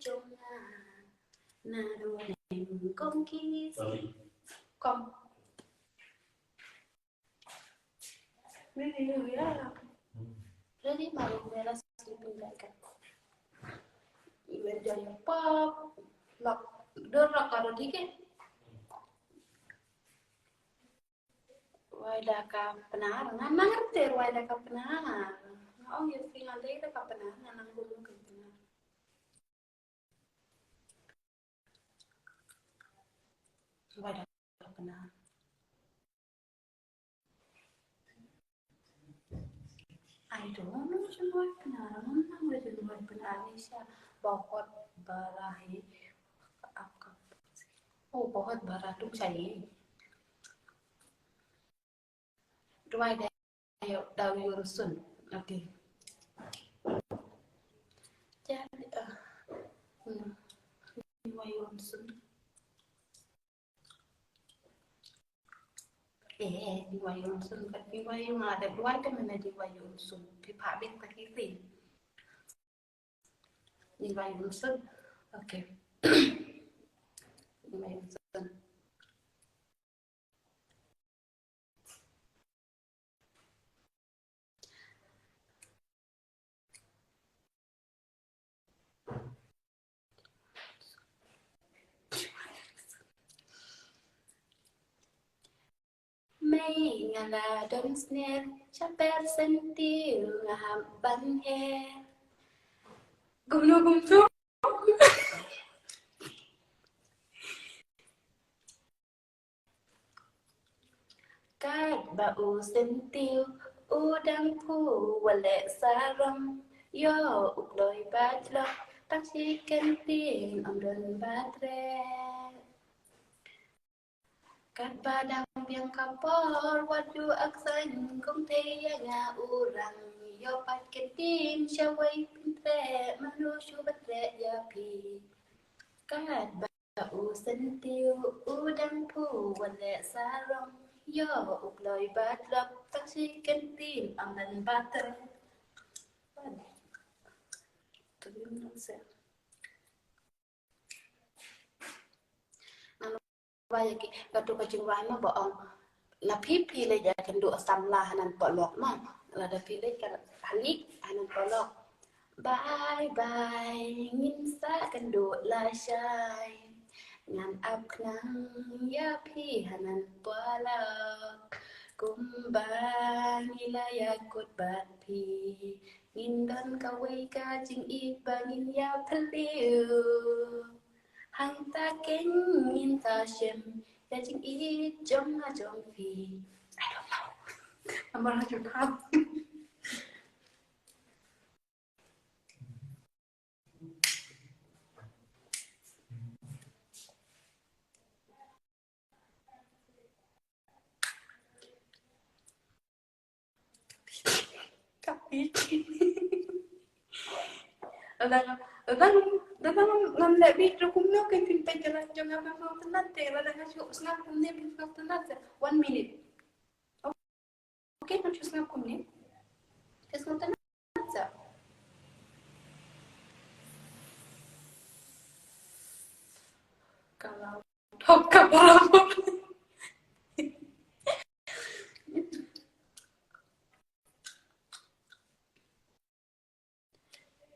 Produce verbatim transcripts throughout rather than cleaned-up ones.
jong nga. Naduh nyngkong ki. Sorry. Kom. Really, really, yeah. Hmm. Really, my umbrella sleeping like that. Even though you pop, lock, door lock, I don't take it. Wai da ka pnar, nga nang rete wai da ka pnar. Nga ong ïa phi nga dei da ka pnar, nga nang bulu ka pnar. Wai da ka pnar. I don't know, jin wai pnar, nga nang rete jin wai pnar ni sha bahut bara hi. Aap ka, oh, bahut bara tum chahiye. Duwai da, da u Yun Sun. Okay. Jadi, ah, hmm. Duwai Yun Sun. Eh, duwai Yun Sun, kat duwai Yun ada duwai kan mana duwai Yun Sun. Pi pa bit pa kiri. Duwai Yun Sun. Okay. Duwai Yun Sun. Mei nga la don sner, sha per senti nga hap ban her. Gumno gumno. Katba u syntiew u dang phuh wat leh sarong, ïoh u kloi bad lok, tang shi kyntien ym don ba treh. Katba dang biang ka por, wat ju aksain kong thei ïa nga u rang, ïoh pat kyntien sha wei pyntreh, mano shu ba treh ïa phi. Katba u syntiew u dang phuh wat leh sarong, ïoh u kloi bad lok, tang shi kyntien ym don ba treh. Ngan wai ïa ki, kato ka jingrwai ma ba ong, na phi phi leit ïakynduh samla hanan pohlok ma. Lada phi leit ka hali hanan pohlok. Bye bye, ngin sa kynduh lashai. Ngan ap khnang ïa phi hanan pohlok. Kumba ngi la ïakut bad phi, ngin don kawei ka jingïeit ba ngin ïa phylliew. Hangta keiñ ngin sa shem ïa jingïeit jong nga jong phi. I don't know. Namar nga ju kham. Kapi. Lada, lada, lada ngam leh bit ruh kumno kan phin peit jalan jong nga, phin peit jalan te, lada nga shu sngap kumne phin peit jalan te. One minute. Okay, nga shu sngap kumne. Shu sngap te. Sa. Kalau thok ka bor.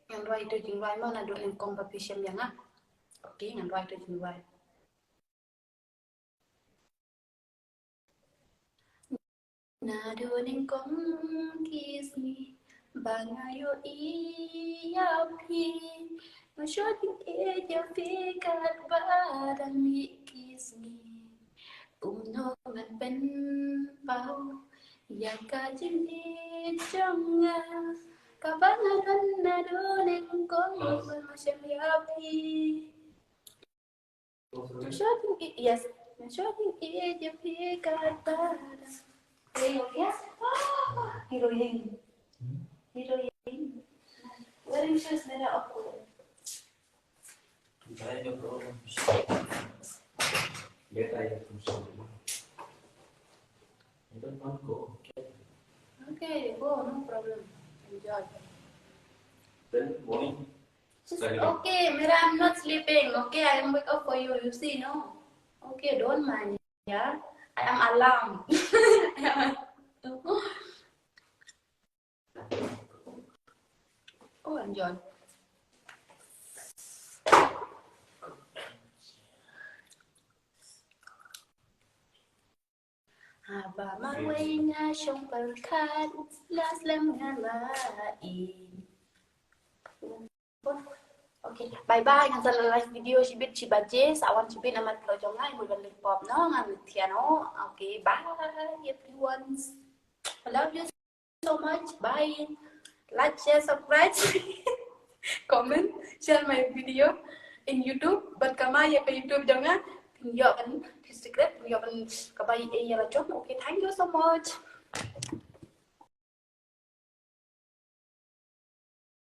Ngan rwai ito jingrwai mo, naduh nyngkong ba phi shem ïa nga. Okay, ngan rwai ito jingrwai. Naduh nyngkong ki sngi ba nga ïohi ïa phi, nga shu ïeit ïa phi katba dang mih ki sngi. Kumno ngan pynpaw ïa ka jingïeit jong nga kaba nga don naduh nyngkong ba nga shem ïa phi. Shopping, yes. Shopping, eh, eh, eh, eh, eh, eh. Heroine. Heroine. Wearing shoes, nila ako. Okay, go, no problem. Enjoy. Then, morning. Okay, Mira, I'm not sleeping. Okay, I am wake up for you. You see, no? Okay, don't mind. Yeah, I am alarm. Oh, enjoy. Haba marwei nga shong pyrkhat, la slem nga la i. Okay, bye bye. Ngan sa live video shibit shi baje, sa wan shibit namar ka jong nga, mut ban leh pop no, ngan thian no. Okay, bye everyone. I love you so much. Bye. Like, share, subscribe, comment, share my video in YouTube. Bad kama ïa ka YouTube jong nga, phin ïoh kan secret, phin ïoh kan ka bai ïa la jong. Okay, thank you so much.